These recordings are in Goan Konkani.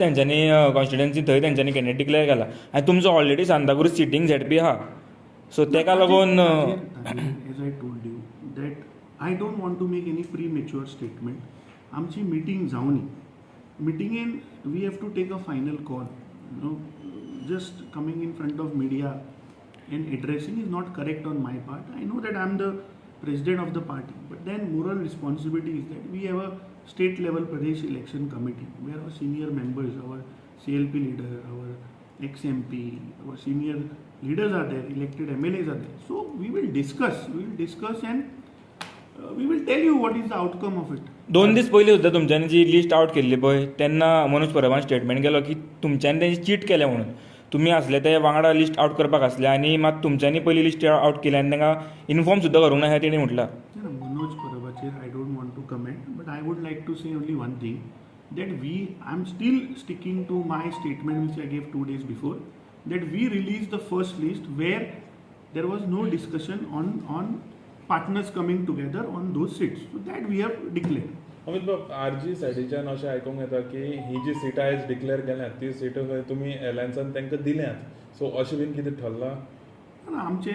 तेंच्यांनी कॉन्स्टिट्युएन्सी थंय तेंच्यांनी कॅन्डिडेट डिक्लेअर केला आनी तुमचो ऑलरेडी सांताक्रूज सिटींग झेडपी आहा, सो तेका लागून As I told you that I don't want to make any premature statement. आमची meeting जावनी, मिटिंगेन we have to take a final call. Just coming in front of media and addressing is not correct on my part. I know that I am the president of the party, but then moral responsibility is that we have a state level Pradesh election committee where our senior members, our CLP leader, our ex MP, our senior leaders are there, elected MLAs are there. So we will discuss and we will tell you what is the outcome of it. 2 दीस पयलीं सुद्दां तुमच्यांनी जी लिस्ट आवट केल्ली पळय, तेन्ना मनोज परबान स्टेटमेंट केलो की तुमच्यांनी तेंची चीट केलें म्हणून. तुमी आसले ते वांगडा लिस्ट आवट करपाक आसले आनी मात तुमच्यांनी पयली लिस्ट आवट केली आनी तांकां इन्फॉर्म सुद्दां करूंक ना हें तेणी म्हटलां. ना, Manoj परबाचेर I don't want to comment, but I would like to say only one thing, that we I am still sticking to my statement which I gave 2 days before, that we released the first list where there was no discussion on partners coming together on those seats. So that we have declared. Amit बाब, आरजी सायडीच्यान अशें आयकूंक येता की ही जी सिटां आयज डिक्लेअर केल्यात ती सिटां खंय तुमी एलायन्सान तांकां दिल्यात, सो अशें बीन कितें ठरलां? ना, आमचे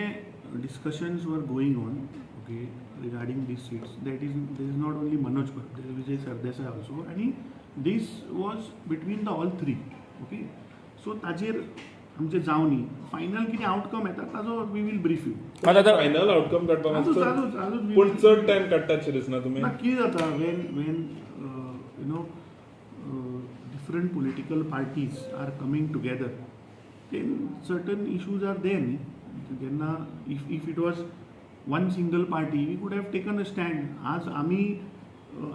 discussions were going on, okay, regarding these seats. That is, there is not only Manoj Parab, there is Vijay Sardesai also, आणि this was between the all three, okay. So ताजेर आमचे जावनी फायनल कितें आउटकम येता ताजो we will brief you. मात आतां फायनल आउटकम काडपाक आजूच मातसो आजूच आजूच we पूण will- चड टायम काडटात शें दिसना तुमी? ना, कितें जाता, when different political parties are coming together, then certain issues are there न्ही. जेन्ना if it was one single party, we could have taken a stand. आज आमी,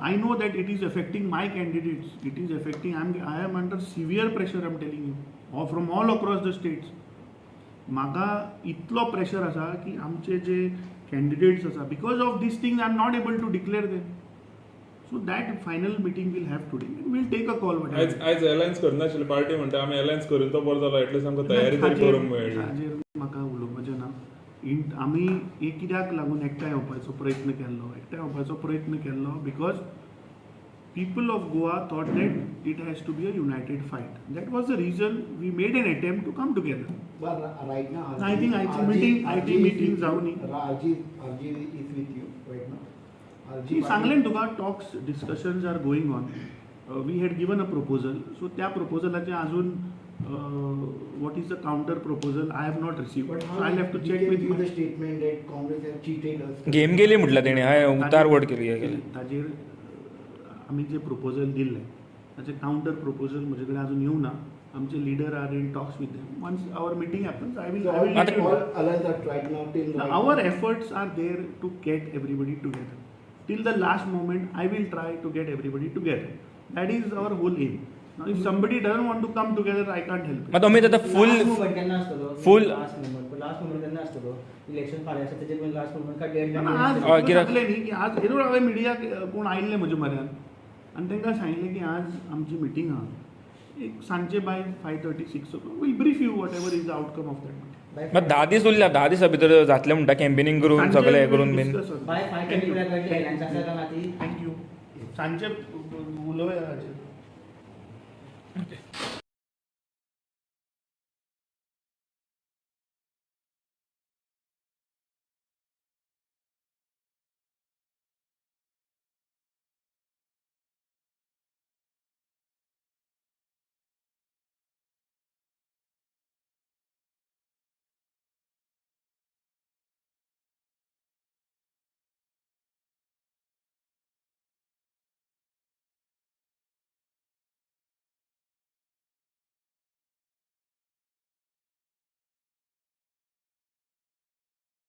I know that it is affecting my candidates, it is affecting, I am under severe pressure, I am telling you, from all across the states. म्हाका इतलो प्रेशर आसा की आमचे जे कॅन्डिडेट्स आसा, because of these things I am not able to declare them. So that final meeting we'll have today. We'll take a call. आयज आयज अलायन्स करनाशिल्ले, पार्टी म्हणटा आमी अलायन्स करून तो बरो जालो, एटलीस्ट आमकां तयारी तरी करूंक मेळ्ळी. ताजेर म्हाका उलोवपाचें ना. आमी एक कित्याक लागून एकठांय येवपाचो प्रयत्न केल्लो, एकठांय येवपाचो प्रयत्न केल्लो because people of Goa thought that it has to be a united fight. That was the reason we made an attempt to come together. But right now, I think IT meeting- IT RG is meeting with you. जावनी. RG is with you right now. RG ती सांगलें न्ही तुका, talks, discussions are going on. We had given a proposal, so त्या प्रपोजलाचें अजून what is the counter proposal I have not received. But how I have to you check can with give the statement that Congress have cheated us? Game केली म्हटलं तेणी, हांवें उतार वर्ड केली, हे केलें. ताजेर आमी जे प्रपोजल दिल्लें ताचें कावंटर प्रपोजल म्हजे कडेन अजून येवना. आमचे leader are in talks with them. Once our meeting happens, I will So all, आता- all alliance are right now till right Our now. Efforts are there to get everybody together. Till the last moment, I will try to get everybody together. That is our whole aim. Now, if somebody doesn't want to come together, I can't help it. मात अमित, आतां फूल लास्ट मुवमेंट केन्ना आसतलो? full- last movement, last movement केन्ना आसतलो? इलेक्शन फाल्यां आसा, तेजे पयलीं लास्ट मुवमेंट काय ना, आज डेडलायन? हय, कित्याक- सांगलें न्ही की आज येदोळ हांवें मिडियाक कोण आयिल्ले म्हजे म्हऱ्यान आनी तांकां सांगलें की आज आमची मिटींग आहा, एक सांजचे by 5:30, 6 o'clock we'll brief you whatever is the outcome of that meeting. मात 10 दीस उरल्या, 10 दिसां भितर जातलें म्हणटा कॅम्पेनींग करून सगळें हें करून बीन? बाय 5:30 कळटलें अलायन्स आसा काय ना ती. Thank you. सांजचे उलोवया हाचेर.